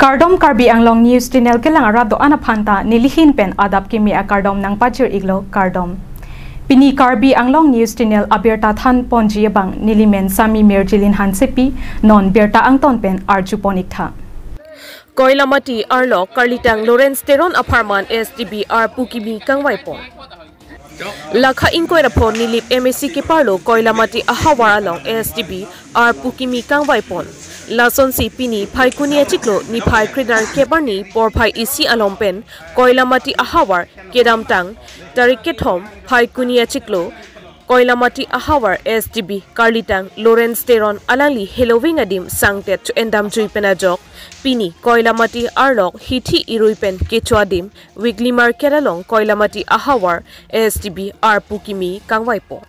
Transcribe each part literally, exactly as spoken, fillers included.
Kardom, Karbi Anglong News Channel kelang arat do-an aphan ta nelihin pen adap kimi akardom nangpachir-iklo, kardom. Pini Karbi Anglong News Channel abirta thanponji abang nelimen Sami Mirjilin Hansepi, non birta angton pen arjupon-iktha. Koilamati arlo Karlitang Lawrence Teron apharman S T B arpu kimi kangvaipon. Lakha ingkoi ra pho Nilip M A C keparlo Koilamati ahavar along S T B arpu kimi kangvaipon. Lasonsi pini Phaikuni achiklo niphai krenerkep arni porphai isi along pen Koilamati ahavar kedamtang tarik kethom Phaikuni achiklo Koilamati ahavar S T B Karlitang Lawrence Teron alangli heloving adim sangtet cho-endamjui pen ajok pini Koilamati arlo hithi irui pen kecho adim weekly market along Koilamati ahavar S T B arpu kimi kangvaipon.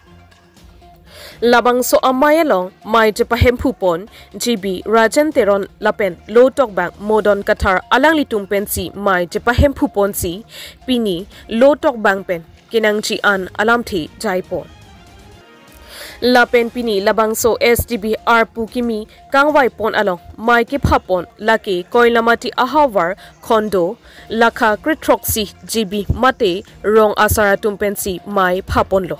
Labangso amei along mei chepahemphupon G B Rajan Teron lapen lo tokbang Modon Kathar alanglitum pensi mei chepahemphuponsi pini lo tokbang pen kenangji an alamthe jaipon. Lapen pini labangso S T B arpu kimi kangvaipon along mei kephapon lake Koilamati ahavar khondo lakha krethroksi G B mate rong asar atum pensi mei phaponlo.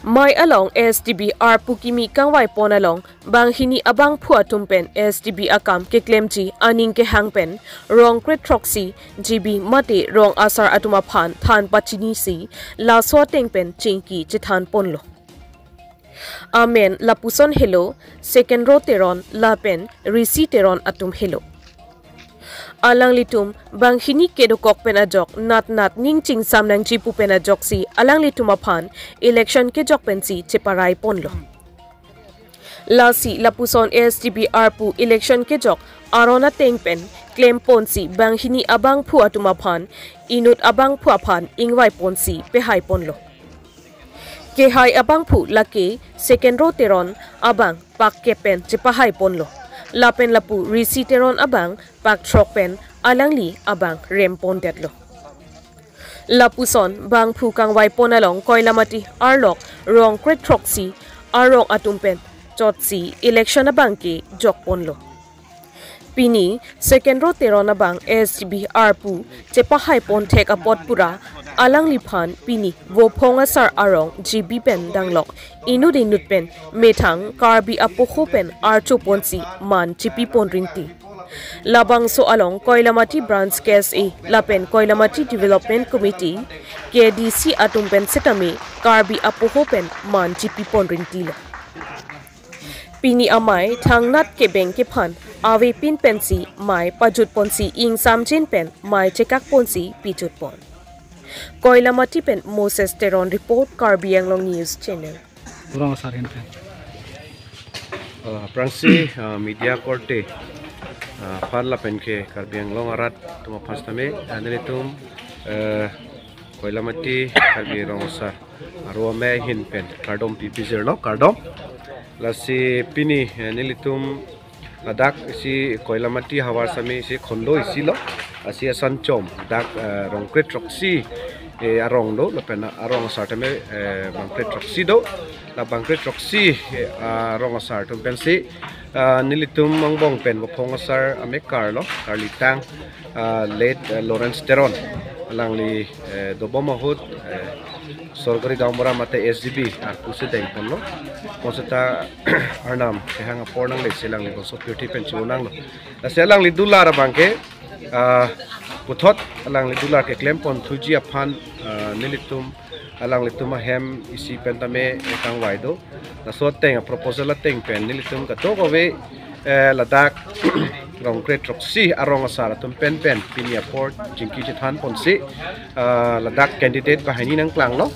Mei along S T B arpu kimi kangvaipon along banghini abangphu atum pen S T B akam keklemji aning kehang pen rong krethroksi G B mate rong asar atum aphan than pachinisi laso ateng pen chingki chethanponlo. Amen lapuson helo Sekendro Teron lapen Risi Teron atum helo. Alanglitum banghini kedokok pen ajok natnat ning chingsam nangji pu pen ajoksi alanglitum aphan election kejok pensi cheparaiponlo. Lasi lapuson S T B arpu election kejok aron ateng pen klemponsi banghini abangphu atum aphan inut abangphu aphan ingvaiponsi pehaiponlo. Kehai abangphu lake Sekendro Teron abang pak kep pen chepahaiponlo. Lapen lapu Risi Teron abang pak throk pen alangli abang rempondetlo. Lapuson bangphu kangvaipon along Koilamati arlok rong krethroksi arong atum pen chotsi election abangke jokponlo. Pini Sekendro Teron abang S T B arpu chepahaiponthek apot pura alangliphan pini Vophong asar arong G B pen danglok inut inut pen methang Karbi apoho pen archoponsi man chipiponrinti. Labangso along Koilamati Branch K S A lapen Koilamati Development Committee, K D C atum pen setame Karbi apoho pen man chipiponrintilo. Pini amei thangnat kebeng kephan avepin pensi mei pajutponsi ingsamjin pen mei chekakponsi pijutpon. Koilamati pen Moses Teron report, Karbi Anglong News Channel. Rong asar ahin pen. Uh, aphrangsi, uh, media korte, uh, aphan lapen ke Karbi Anglong arat atum aphan setame, uh, nelitum, uh, Koilamati Karbi Rong Asar arpu amei ahin pen kardom pipijirlo, kardom. Lasi pini, eh, nelitum ladak isi Koilamati havar setame isi khondo isi lo, lasi asan chom dak, eh, rong krethroksi, eh, arong do, lapen arong asar tame, eh, bang krethroksi do, la bang krethroksi, eh, arong asar atum pensi, ah, nelitum angbong pen Vophong asar amekar lo, Karlitang, ah, late, eh, Lawrence Teron, alangli, eh, dobom ahut, eh, Sorgari Gaonbura mate S G B arpu si dengponlo. Bonseta Arnam kehang apor nanglesi alangli bangso pirthe pen chonanglo. Lasi alangli dular abangke, ah, puthot alangli dular keklemponthuji aphan, ah, nelitum alanglitum ahem isi pen tame kangvai do. Laso ateng, proposal ateng pen nelitum kadokave, eh, ladak rong krethroksi arong asar atum pen pen pini apor chingki chethanponsi, ah, ladak candidate banghini nangklanglo.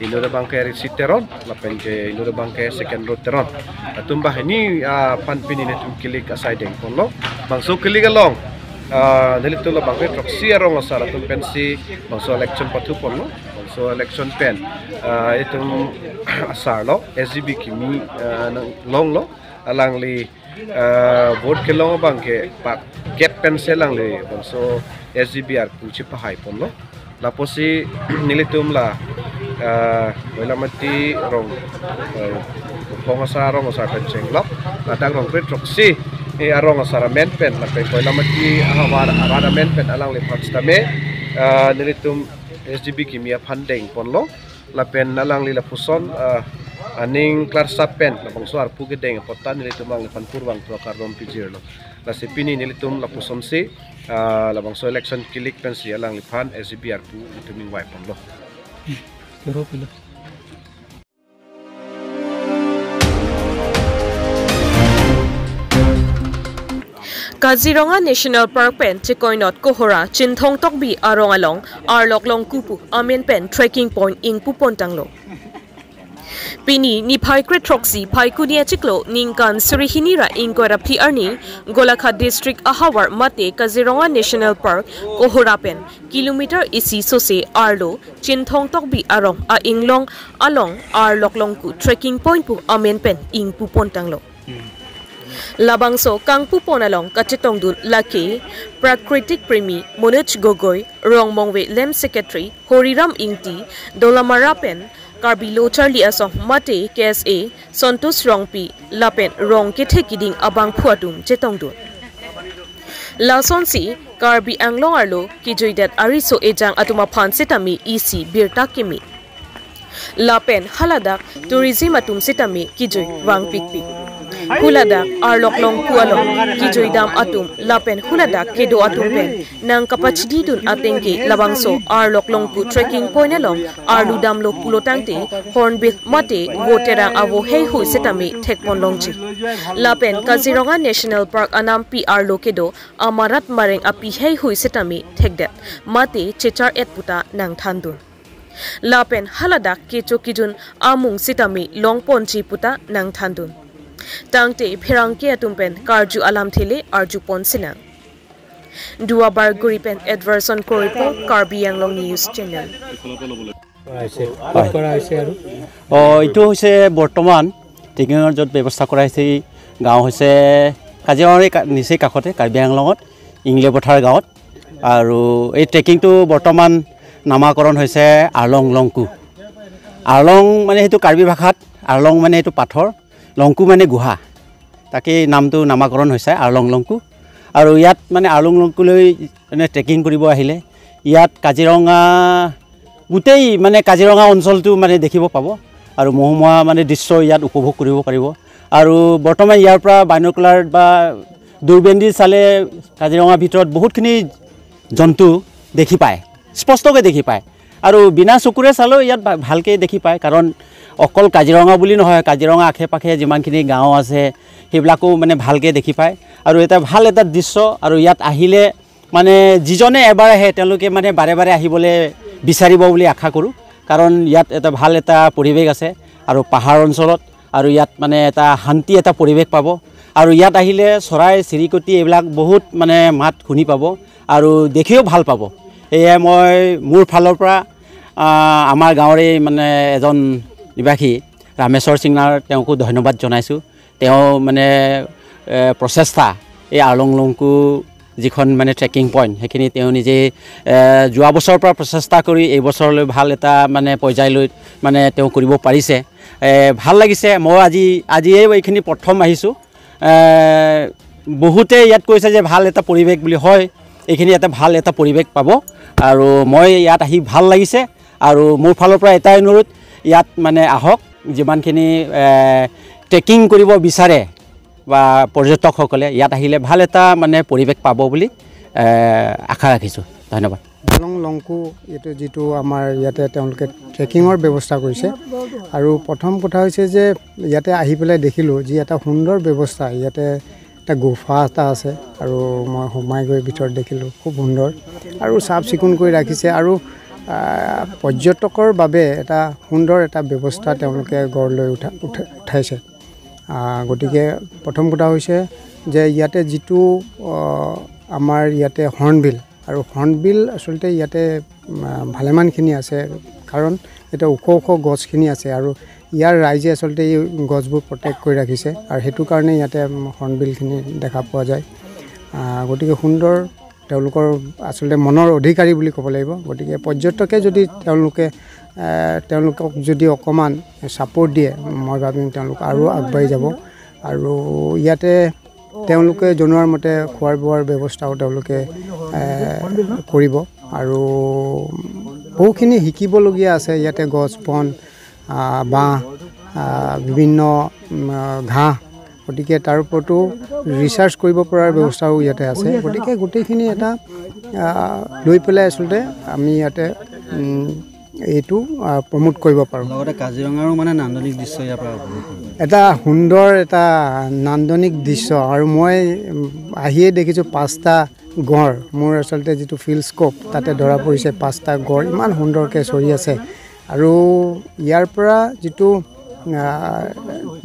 Inut abangke Risi Teron, lapen ke inut abangke Sekendro Teron. Atum banghini, ah, aphan pini nelitum kilik asai dengponlo. Bangso kilik along, ah, nelitum la bang krethroksi arong asar atum pensi bangso election pathuponlo. Bangso election pen, ah, itum asarlo, S G B kimi, ah, nanglonglo, alangli, ah, vote kelong abangke pak kep pensi alangli bangso S G B arpu chepahaiponlo. Lapusi nelitum la, ah, Koilamati rong, ah, Vophong asar rong asar pen chenglok, ladak rong krethroksi Arong asar amen pen lapen Koilamati ahavar arat amen pen alangliphan sitame, ah, nelitum S D B kimi aphan dengponlo. Lapen alangli lapuson, ah, aning klarsap pen labangso arpu kedeng apot ta nelitum alangliphan purvangthu akardom pijirlo. Lasi pini nelitum lapusonsi, ah, labangso election kilik pensi alangliphan S D B arpu nelitum ingvaiponlo. Kero pilo. Kaziranga National Park pen chekoinot Kohora Chinthong Tokbi arong along Arlok Longku pu amen pen trekking point ingpupontanglo. Pini niphai kre throksi Phaikuni achiklo ningkan suri hini ra ingkoi ra phli arni Golaghat District ahavar mate Kaziranga National Park Kohora pen kilometer isi sose arlo Chinthong Tokbi arong a-inglong along Arlok Longku trekking point pu amen pen ingpupontanglo. Labangso kangpupon along kachetongdun lake Prakritik Premi Manoj Gogoi, Rongmongve Lem Secretary Horiram Ingti, Dolamara pen Karbi Lo Charli Asong mate K S A Santosh Rongpi lapen rong kethe kiding abangphu atum chetongdun. Lasonsi Karbi Anglong arlo kijuidet ariso ejang atum aphan sitame isi birta kimi. Lapen haladak tourism atum sitame kijui vangpikpik. Huladak Arlok Longku along kijuidam atum lapen huladak kedo atum pen nangkapachididun atengke labangso Arlok Longku trekking point along arlu damlo pulotangte Hornbill mate Voterang avo heihui sitame thekponlongji. Lapen Kaziranga National Park anampi arlo kedo amarat mareng api heihui sitame thekdet mate chechar-et puta nangthandun. Lapen haladak kecho kijun amung sitame longponji puta nangthandun. Tangte pherangke atum pen karju alamthe le arjupon sinang. Duar Bagori pen Edverson Koroi po, Karbi Anglong News Channel. কৰা হৈছে, ক'ত কৰা হৈছে আৰু? অ, এইটো হৈছে বৰ্তমান ট্ৰেকিঙৰ য'ত ব্যৱস্থা কৰা হৈছে, এই গাঁও হৈছে কাজিৰঙাৰ এই কা-, নিচেই কাষতে কাৰ্বি আংলঙত ইংলেপথাৰ গাঁৱত। আৰু এই ট্ৰেকিংটো বৰ্তমান নামাকৰণ হৈছে আৰলং লংকু। আৰলং মানে সেইটো কাৰ্বি ভাষাত, আৰলং মানে সেইটো পাথৰ, লংকু মানে গুহা। তাকেই নামটো নামাকৰণ হৈছে আৰলং লংকু। আৰু ইয়াত মানে আৰলং লংকুলৈ মানে ট্ৰেকিং কৰিব আহিলে ইয়াত কাজিৰঙা, গোটেই মানে কাজিৰঙা অঞ্চলটো মানে দেখিব পাব। আৰু মনোমোহা মানে দৃশ্য ইয়াত উপভোগ কৰিব পাৰিব। আৰু বৰ্তমান ইয়াৰ পৰা বাইনকুলাৰ বা দূৰবীণেদি চালে কাজিৰঙাৰ ভিতৰত বহুতখিনি জন্তু দেখি পায়, স্পষ্টকৈ দেখি পায়। আৰু বিনা চকুৰে চালেও ইয়াত ভা-, ভালকৈ দেখি পায়, কাৰণ অকল কাজিৰঙা বুলি নহয়, কাজিৰঙা আশে পাশে যিমানখিনি গাঁও আছে সেইবিলাকো মানে ভালকৈ দেখি পায়। আৰু এটা ভাল এটা দৃশ্য, আৰু ইয়াত আহিলে মানে যিজনে এবাৰ আহে তেওঁলোকে মানে বাৰে বাৰে আহিবলৈ বিচাৰিব বুলি আশা কৰোঁ, কাৰণ ইয়াত এটা ভাল এটা পৰিৱেশ আছে আৰু পাহাৰ অঞ্চলত, আৰু ইয়াত মানে এটা শান্তি এটা পৰিৱেশ পাব। আৰু ইয়াত আহিলে চৰাই চিৰিকটি এইবিলাক বহুত মানে মাত শুনি পাব আৰু দেখিও ভাল পাব। সেয়ে মই মোৰ ফালৰ পৰা, আহ, আমাৰ গাঁৱৰে মানে এজন নিবাসী ৰামেশ্বৰ সিংনাৰ, তেওঁকো ধন্যবাদ জনাইছোঁ। তেওঁ মানে, এ, প্ৰচেষ্টা, এই আৰলং লংকু যিখন মানে ট্ৰেকিং পইণ্ট, সেইখিনি তেওঁ নিজে, এ, যোৱা বছৰৰ পৰা প্ৰচেষ্টা কৰি এই বছৰলৈ ভাল এটা মানে পৰ্যায়লৈ মানে তেওঁ কৰিব পাৰিছে। এ, ভাল লাগিছে। মই আজি, আজিয়ে এইখিনি প্ৰথম আহিছোঁ। এ, বহুতে ইয়াত কৈছে যে ভাল এটা পৰিৱেশ বুলি। হয়, এইখিনি এটা ভাল এটা পৰিৱেশ পাব। আৰু মই ইয়াত আহি ভাল লাগিছে। আৰু মোৰ ফালৰ পৰা এটাই অনুৰোধ, ইয়াত মানে আহক, যিমানখিনি, এ, ট্ৰেকিং কৰিব বিচাৰে বা পৰ্যটকসকলে ইয়াত আহিলে ভাল এটা মানে পৰিৱেশ পাব বুলি, এ, আশা ৰাখিছোঁ। ধন্যবাদ। আৰলং লংকু, এইটো যিটো আমাৰ ইয়াতে তেওঁলোকে ট্ৰেকিঙৰ ব্যৱস্থা কৰিছে। আৰু প্ৰথম কথা হৈছে যে ইয়াতে আহি পেলাই দেখিলোঁ যি এটা সুন্দৰ ব্যৱস্থা, ইয়াতে এটা গুফা এটা আছে আৰু মই সোমাই গৈ ভিতৰত দেখিলোঁ, খুব সুন্দৰ আৰু চাফ চিকুণ কৰি ৰাখিছে। আৰু, আহ, পৰ্যটকৰ বাবে এটা সুন্দৰ এটা ব্যৱস্থা তেওঁলোকে গঢ় লৈ উঠা, উঠা, উঠাইছে। আহ, গতিকে প্ৰথম কথা হৈছে যে ইয়াতে যিটো, আহ, আমাৰ ইয়াতে হৰ্ণবিল, আৰু হৰ্ণবিল আচলতে ইয়াতে, আহ, ভালেমানখিনি আছে, কাৰণ ইয়াতে ওখ ওখ গছখিনি আছে আৰু ইয়াৰ ৰাইজে আচলতে এই গছবোৰ প্ৰটেক্ট কৰি ৰাখিছে আৰু সেইটো কাৰণে ইয়াতে, উম, হৰ্ণবিলখিনি দেখা পোৱা যায়। আহ, গতিকে সুন্দৰ, তেওঁলোকৰ আচলতে মনৰ অধিকাৰী বুলি ক'ব লাগিব। গতিকে পৰ্যটকে যদি তেওঁলোকে, আহ, তেওঁলোকক যদি অকণমান ছাপোৰ্ট দিয়ে, মই ভাবিম তেওঁলোক আৰু আগবাঢ়ি যাব। আৰু ইয়াতে তেওঁলোকে জনোৱাৰ মতে খোৱাৰ বোৱাৰ ব্যৱস্থাও তেওঁলোকে এ, কৰিব। আৰু বহুখিনি শিকিবলগীয়া আছে ইয়াতে। গছ বন, আহ, বাঁহ, আহ, বিভিন্ন উম, আহ, ঘাঁহ, গতিকে তাৰ ওপৰতো ৰিচাৰ্চ কৰিব পৰাৰ ব্যৱস্থাও ইয়াতে আছে। গতিকে গোটেইখিনি এটা আহ, লৈ পেলাই আচলতে আমি ইয়াতে উম, এইটো প্ৰমোট কৰিব পাৰোঁ। লগতে কাজিৰঙাৰো মানে নান্দনিক দৃশ্য ইয়াৰ পৰা উপভোগ কৰিব। এটা সুন্দৰ এটা নান্দনিক দৃশ্য। আৰু মই উম, আহিয়ে দেখিছোঁ পাঁচটা গঁড়। মোৰ আচলতে যিটো ফিল্ড স্কোপ, তাতে ধৰা পৰিছে পাঁচটা গঁড় ইমান সুন্দৰকৈ চৰি আছে। আৰু ইয়াৰ পৰা যিটো আহ,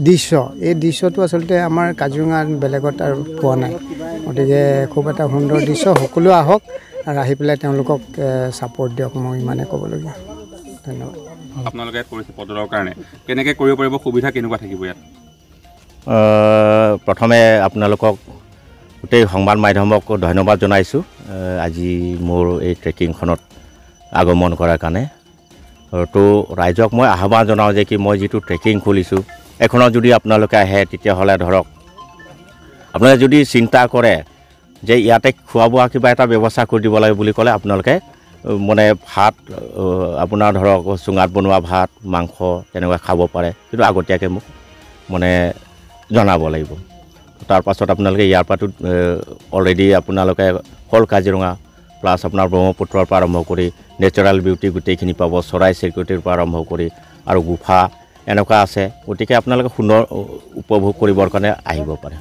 দৃশ্য, এই দৃশ্যটো আচলতে আমাৰ কাজিৰঙাত বেলেগত আৰু পোৱা নাই। গতিকে খুব এটা সুন্দৰ দৃশ্য। সকলো আহক আৰু আহি পেলাই তেওঁলোকক ছাপোৰ্ট দিয়ক, মই ইমানে ক'বলগীয়া। ধন্যবাদ। আপোনালোকে ইয়াত কৰিছে পৰ্যটকৰ কাৰণে, কেনেকে কৰিব পাৰিব, সুবিধা কেনেকুৱা থাকিব ইয়াত? আহ, প্ৰথমে আপোনালোকক গোটেই সংবাদ মাধ্যমক ধন্যবাদ জনাইছোঁ, আহ, আজি মোৰ এই ট্ৰেকিংখনত আগমন কৰাৰ কাৰণে। আৰু তো ৰাইজক মই আহ্বান জনাওঁ যে কি মই যিটো ট্ৰেকিং খুলিছোঁ, এইখনত যদি আপোনালোকে আহে, তেতিয়াহ'লে ধৰক আপোনালোকে যদি চিন্তা কৰে যে ইয়াতে খোৱা বোৱা কিবা এটা ব্যৱস্থা কৰি দিব লাগে বুলি ক'লে আপোনালোকে, আহ, মানে ভাত, আহ, আপোনাৰ ধৰক চুঙাত বনোৱা ভাত, মাংস তেনেকুৱা খাব পাৰে, কিন্তু আগতীয়াকৈ মোক মানে জনাব লাগিব। তাৰপাছত আপোনালোকে ইয়াৰ পৰাতো অলৰেডি আপোনালোকে হ'ল কাজিৰঙা প্লাছ আপোনাৰ ব্ৰহ্মপুত্ৰৰ পৰা আৰম্ভ কৰি নেচাৰেল বিউটি গোটেইখিনি পাব, চৰাই চিৰিকটিৰ পৰা আৰম্ভ কৰি আৰু গুফা এনেকুৱা আছে। গতিকে আপোনালোকে সুন্দৰ উপভোগ কৰিবৰ কাৰণে আহিব পাৰে।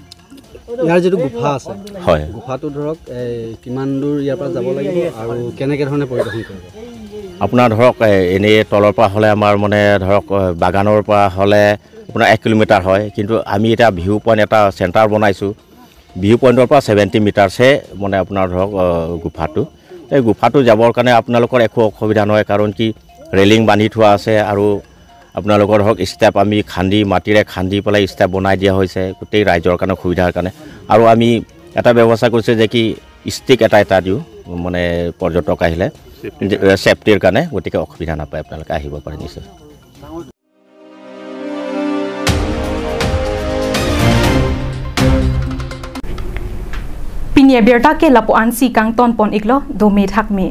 ইয়াৰ যিটো গুফা আছে, হয়। গুফাটো ধৰক এই কিমান দূৰ ইয়াৰ পৰা যাব লাগিব আৰু কেনেকে ধৰণে পৰিদৰ্শন কৰিব? আপোনাৰ ধৰক এ, এনেই তলৰ পৰা হ'লে আমাৰ মানে ধৰক এ, বাগানৰ পৰা হ'লে আপোনাৰ এক কিলোমিটাৰ হয়, কিন্তু আমি এতিয়া ভিউ পইণ্ট এটা চেণ্টাৰ বনাইছোঁ। ভিউ পইণ্টৰ পৰা ছেভেণ্টি মিটাৰ্ছহে মানে আপোনাৰ ধৰক এ, গুফাটো। এই গুফাটো যাবৰ কাৰণে আপোনালোকৰ একো অসুবিধা নহয়, কাৰণ কি ৰেলিং বান্ধি থোৱা আছে আৰু আপোনালোকৰ ধৰক ষ্টেপ আমি খান্দি, মাটিৰে খান্দি পেলাই ষ্টেপ বনাই দিয়া হৈছে গোটেই ৰাইজৰ কাৰণে সুবিধাৰ কাৰণে। আৰু আমি এটা ব্যৱস্থা কৰিছোঁ যে কি ষ্টিক এটা এটা দিওঁ, মানে পৰ্যটক আহিলে যে, এ, ছেফটিৰ কাৰণে, গতিকে অসুবিধা নাপায়, আপোনালোকে আহিব পাৰে নিশ্চয়। Pini abirta ke lapu-ansi kangton pon iklo, dome thakme.